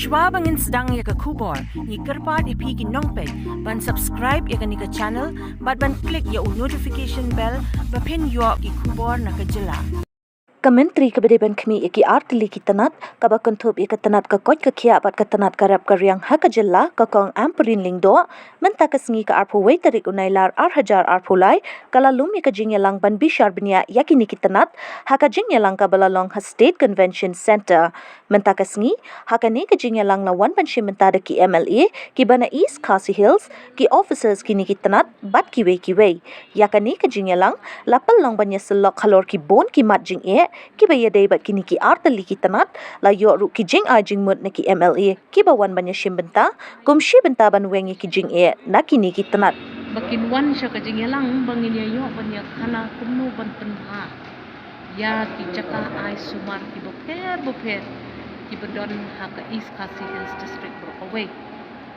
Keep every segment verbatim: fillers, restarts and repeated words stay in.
Shuwa ba ngin sdang ïa ka khubor, ngi kyrpad ïa phi ki nongpeit ban subscribe ïa kane ka channel bad ban click ïa u notification bell ba phin ïoh ki khubor na ka jylla. Ka Myntri kaba dei ban khmih ïa ki ar tylli ki tnat, kaba kynthup ïa ka tnat ka koit ka khiah bad ka tnat ka rep ka riang ha ka jylla, ka Kong Ampareen Lyngdoh, mynta ka sngi ka arphew wei tarik u Nailar ar hajar arphew lai, ka la lum ïa ka jingïalang ban bishar bniah ïa kine ki tnat ha ka jingïalang kaba la long ha State Convention Centre. Mynta ka sngi, ha kane ka jingïalang la wan ban shim bynta da ki M L A kiba na East Khasi Hills, ki officers kine ki tnat bad kiwei kiwei. Ïa kane ka jingïalang la pynlong ban ïasyllok halor ki bun ki mat jingeh kiba ïadei bad kine ki ar tylli ki tnat, la ïoh ruh ki jingai jingmut na ki M L A kiba wan ban ïashim bynta, kum shi bynta ban weng ïa ki jingeh na kine ki tnat. Ba kin wan sha ka jingïalang ba ngin ïa ïoh ban ïakhana kumno ban pynbha ïa ki jaka ai sumar kiba pher ba pher kiba don ha ka East Khasi Hills District baroh kawei.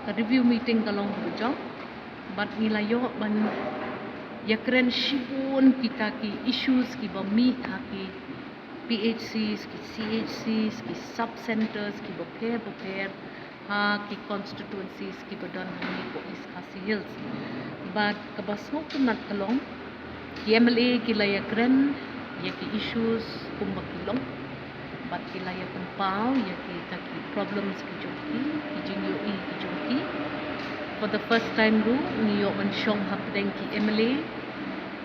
Ka review meeting ka long kaba jong bad ngi la ïoh ban ïakren shibun kita ki issues kiba mih ha ki P H Cs, ki C H Cs, ki sub centers kiba pher ba pher ha ki constituencies kiba don hangne ha East Khasi Hills. Bad kaba sngewtynnat ka long, ki M L A ki la ïakren ïa ki issues kumba ki long bad ki la ïa pynpaw ïa kita ki problems ki jong ki, ki jingïohi ki jong ki. For the first time ruh ngi ïoh ban shong hapdeng ki M L A,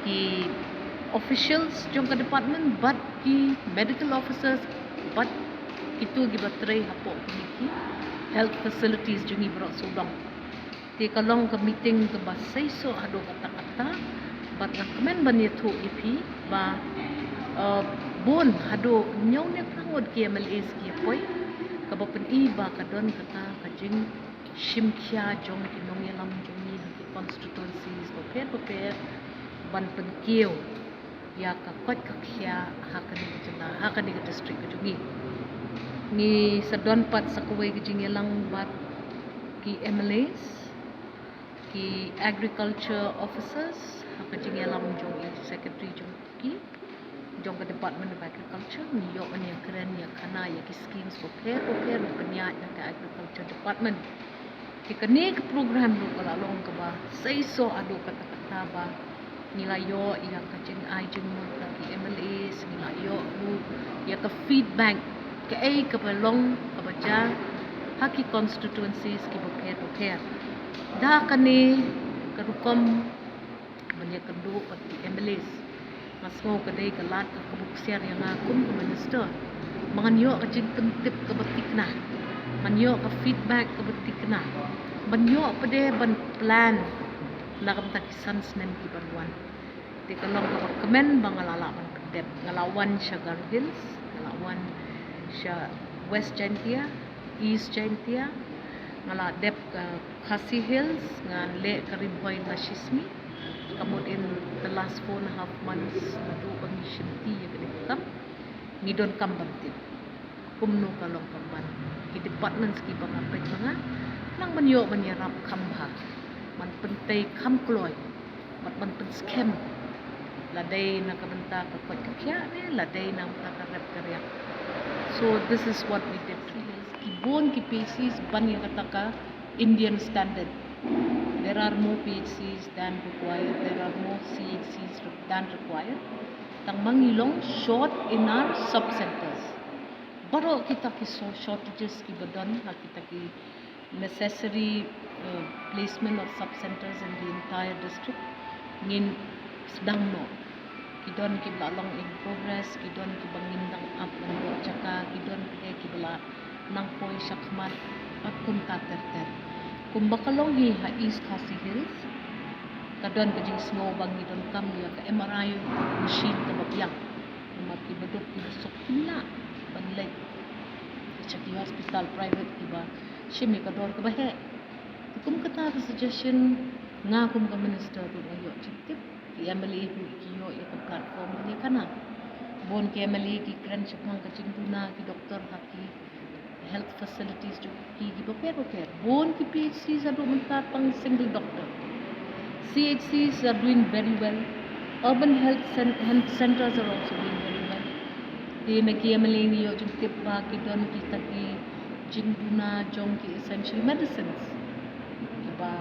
ki officials jong ka department bad ki medical officers bad kito kiba trei hapoh kine ki health facilities jong ngi baroh sawdong. Te ka long ka meeting kaba seisoh haduh katta katta bad nga kmen ban ïathuh ïa phi ba, uh, bun haduh hynñiew ne phra ngut ki M L As ki ïa poi, kaba pyni ba ka don kata ka jingshim khia jong ki nongïalam jong ngi ha ki constituencies bapher bapher ban pynkiew ïa ka koit ka khiah ha kane ka jylla, ha kane ka district ka jong ngi. Ngi sa don pat sa kawei ka jingïalang bad ki M L As, ki agriculture officers, ha ka jingïalam jong i secretary jong ki, jong ka Department of Agriculture, ngi ïoh ban ïakren ïakhana ïa ki schemes bapher bapher ba pynïaid na ka Agriculture Department. Te kane ka program ruh ka la long kaba seisoh haduh katta katta ba ngi la ïoh ïa ka jingai jingmut na ki M L As, ngi la ïoh ruh ïa ka feedback kaei kaba long kaba jia ha ki constituencies kiba pher bapher. Da kane ka rukom ban ïakynduh bad ki M L As. Nga sngew ka dei ka lad ka kaba ksiar ïa nga kum ka minister ba ngan ïoh ka jingpyntip kaba thikna, ngan ïoh ka feedback kaba thikna, ban ïoh pat de ban plan na ka bynta ki san snem kiban wan. Te ka long kaba kmen ba nga la lah ban pyndep. Nga la wan sha Garo Hills, nga la wan sha West Jaintia, East Jaintia, nga la dep ka Khasi Hills, nga leh ka Ri Bhoi Lashismi. Ka mut in the last four and a half months naduh ba ngi shimti ïa kane ka kam, ngi donkam ban tip kumno ka long ka man, ki departments kiba nga peit ma nga, nang ban ïoh ban ïarap kham bha, ban pyntei kham kloi bad ban pynskhem, la dei na ka bynta ka koit ka khiah ne la dei na ka bynta ka rep ka riang. So this is what we did. Ki bun ki P H Cs ban ïa kata ka Indian standard. There are more P H Cs than required, there are more C H Cs than required. Tang ma ngi long short in our sub centers. Baroh kita ki so-, shortages kiba don ha kita ki necessary, uh, placement of sub centers in the entire district, ngin sdang noh. Ki don kiba la long in progress, ki don kiba ngin dang ap ban ïoh jaka, ki don pat de kiba la nang poi shakhmat, bad kumta ter ter. Kumba ka long hi ha East Khasi Hills, ka don ka jingsngew ba ngi donkam ïa ka M R I machine kaba biang. Namar ki baduk ki basuk kim lah ban leit sha ki hospital private kiba shim ïa ka dor kaba heh. Te kum kata ka suggestion, nga kum ka minister ruh nga ïoh jingtip, ki M L A ruh ki ïoh ïa ka platform ban ïakhana. Bun ki M L A ki kren shaphang ka jingduna ki doktor ha ki health facilities jong ki kiba pher bapher. Bun ki P H Cs haduh mynta tang single doctor. C H Cs are doing very well. Urban health cen-, health centers are also doing very well. Te na ki M L A ngi ïoh jingtip ba ki don kita ki jingduna jong ki essential medicines kiba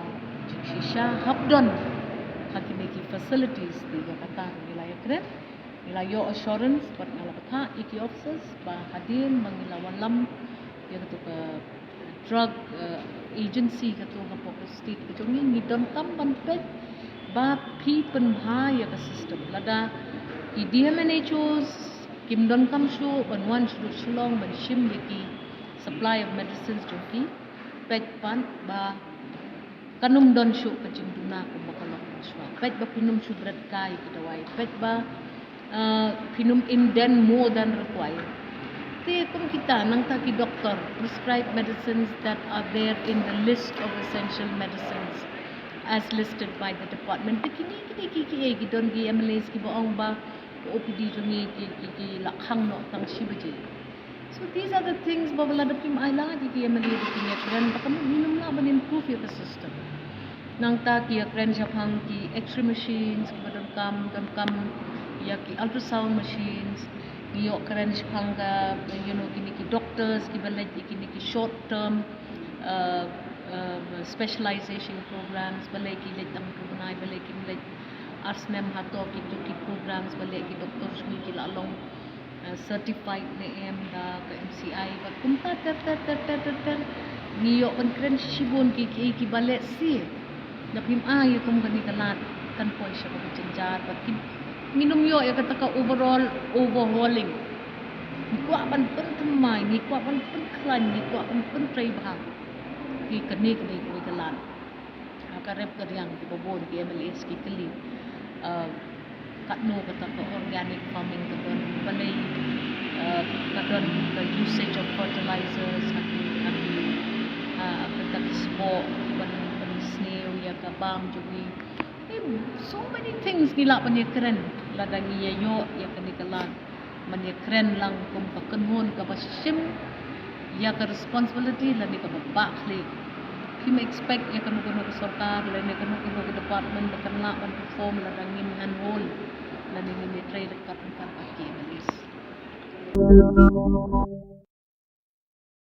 jingshisha hap don ha kine ki facilities. Te ïa kata ngi la ïakren, ngi la ïoh assurance bad nga la bthah ïa ki officers ba hadien ba ngi la wallam ïa katu ka drug, eh, agency katu hapoh ka state ka jong ngi, ngi donkam ban peit ba phi pynbha ïa ka system. Lada ki D M N H Os kim donkam shuh ban wan shuh Shillong ban shim ïa ki supply of medicines jong ki, peit pat ba kan ym don shuh ka jingduna kumba ka long mynshwa. Peit ba phin ym shu bret kai ki dawai. Peit ba, uh, phin ym indent more than required. Te kum kita nangta ki doctor, prescribed medicines that are there in the list of essential medicines as listed by the department. Te kine kine ki ki ei ki don ki M L As kiba ong ba O P D jong ngi ki ki ki la khang noh tang shi baje. So these are the things ba lada phim ailad ïa ki M L A ba kin ïakren ba kan ngin ym lah ban improve ïa ka system. Nangta ki ïakren shaphang ki X-ray machines kiba donkam, donkam ïa ki ultrasound machines. Ngi ïoh kren shaphang ka, you know, kine ki doctors kiba leit ïa kine ki short term, uh, uh, specialization programs, balei ki leit tang hynriew bnai, balei kim leit ar snem, hato kitu ki programs balei ki doctors jong ngi ki la long, uh, certified ne em da ka M C I, bad kumta ter ter ter ter ter ter. Ngi ïoh ban kren shibun ki ki kiba leh shi. Da phim ai ïa kum kane ka lad kan poi sha kaba jynjar bad ki, ngin ym ïoh ïa kata ka overall overhauling. Ngi kwah ban pynthymmai, ngi kwah ban pynkhlaiñ, ngi kwah ban pyntrei bha ïa kane kane kawei ka lad. Ha ka rep ka riang kiba bun ki M L As ki kylli, uh, katno kata ka organic farming ka don, balei, uh, ka don ka usage of fertilizers ha ki, ha ki, uh, ha kata ki spot ban pynsniew ïa ka bam jong ngi. Em, so many things ngi lah ban ïakren lada ngi ïa ïoh ïa kane ka lad ban ïakren lang kum ka kynhun kaba shim ïa ka responsibility lane kaba bah khlieh. Phim expect ïa kano kano ka sorkar lane kano kano ka department ba kan lah ban perform lada ngim handhold lane ngim ïatrei ryngkat ryngkat bad ki M L As.